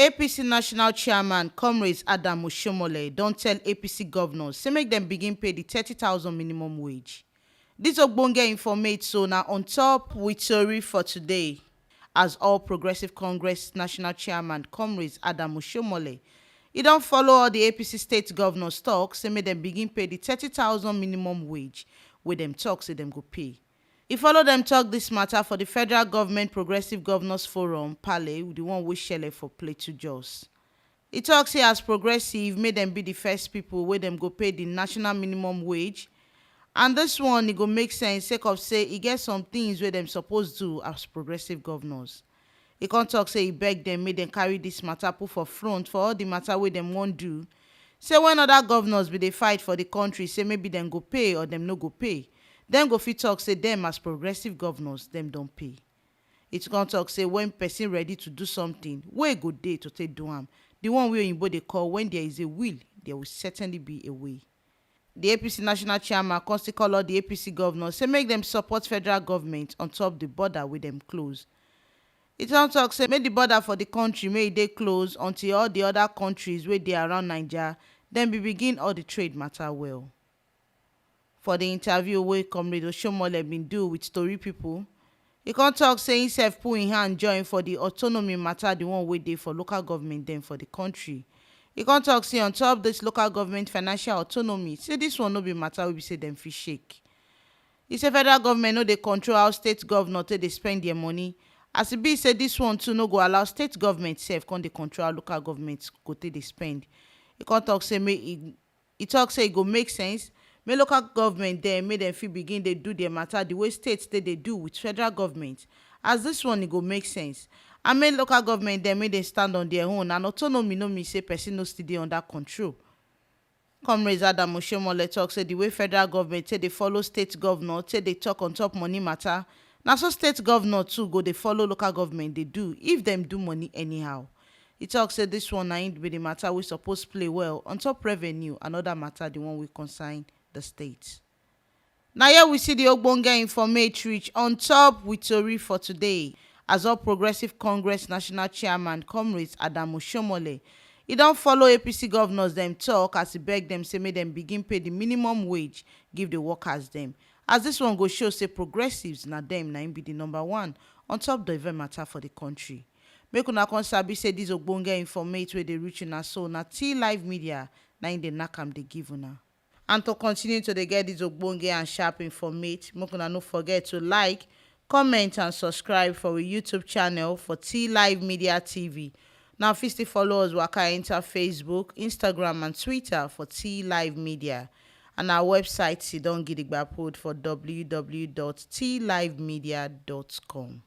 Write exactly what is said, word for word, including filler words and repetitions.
A P C national chairman, Comrades Adam Oshomole, don tell A P C governors say make dem begin pay the thirty thousand minimum wage. This ogbonge informate so na on top with tori for today. As All Progressive Congress national chairman, Comrades Adam Oshomole, e don follow all the A P C state governors talk say make dem begin pay the thirty thousand minimum wage wey dem talk say dem go pay. E follow dem talk this matter for the Federal Government Progressive Governors Forum, pale, the one wey shele for Plateau Jos. E talk say as progressive, make dem be the first people wey dem go pay the national minimum wage. And this one, e go make sense sake of say e get some things wey dem suppose do as progressive governors. E come talk say e beg dem make dem carry this matter put for front for all the matter wey dem wan do. Say when other governors be dey fight for the country, say maybe dem go pay or dem no go pay, dem go fit talk say dem as progressive governors, dem don pay. E come talk say when person ready to do something, wey go dey to take do am. The one wey oyinbo dey call when there is a will, there will certainly be a way. The A P C national chairman come still call all the A P C governors say make dem support federal government on top the border wey dem close. E come talk say make the border for the country make e dey close until all the other countries wey dey around Naija, dem be begin all the trade matter well. For the interview wey Comrade Oshomole bin do with tori people, e come talk say himself put him hand join for the autonomy matter, the one wey dey for local government dem for the country. E come talk say on top this local government financial autonomy, say this one no be matter wey be say dem fit shake. E say federal government no dey control how state governor take dey spend their money. As e be say this one too no go allow state government sef come dey control how local government go take dey spend. E come talk say make e e talk say e go make sense make local government dem make dem fit begin dey do their matter the way state take dey do with federal government. As this one, e go make sense. And make local government dem make dem stand on their own, and autonomy no mean say person no still dey under control. Comrades Adam Oshomole talk say the way federal government take dey follow state governor take dey talk on top money matter, na so state governor too go dey follow local government dey do if dem do money anyhow. E talk say this one na im be the matter wey suppose play well on top revenue and other matter, the one wey concern the state. Na here we see the ogbonge informate reach on top with tori for today. As All Progressive Congress national chairman, Comrades Adam Oshomole, e don follow A P C governors dem talk as e beg dem say make dem begin pay the minimum wage give the workers dem. As this one go show say progressives na dem na im be the number one on top the event matter for the country. Make una come sabi say this ogbonge informate wey dey reach una so na T Live Media na im dey knack am dey give una. And to continue to dey get this ogbonge and sharp informate, make una no forget to like, comment and subscribe for we YouTube channel for T Live Media T V. Now fit still follow us waka enter Facebook, Instagram and Twitter for T Live Media. And our website sidon gidigba put for w w w dot t live media dot com.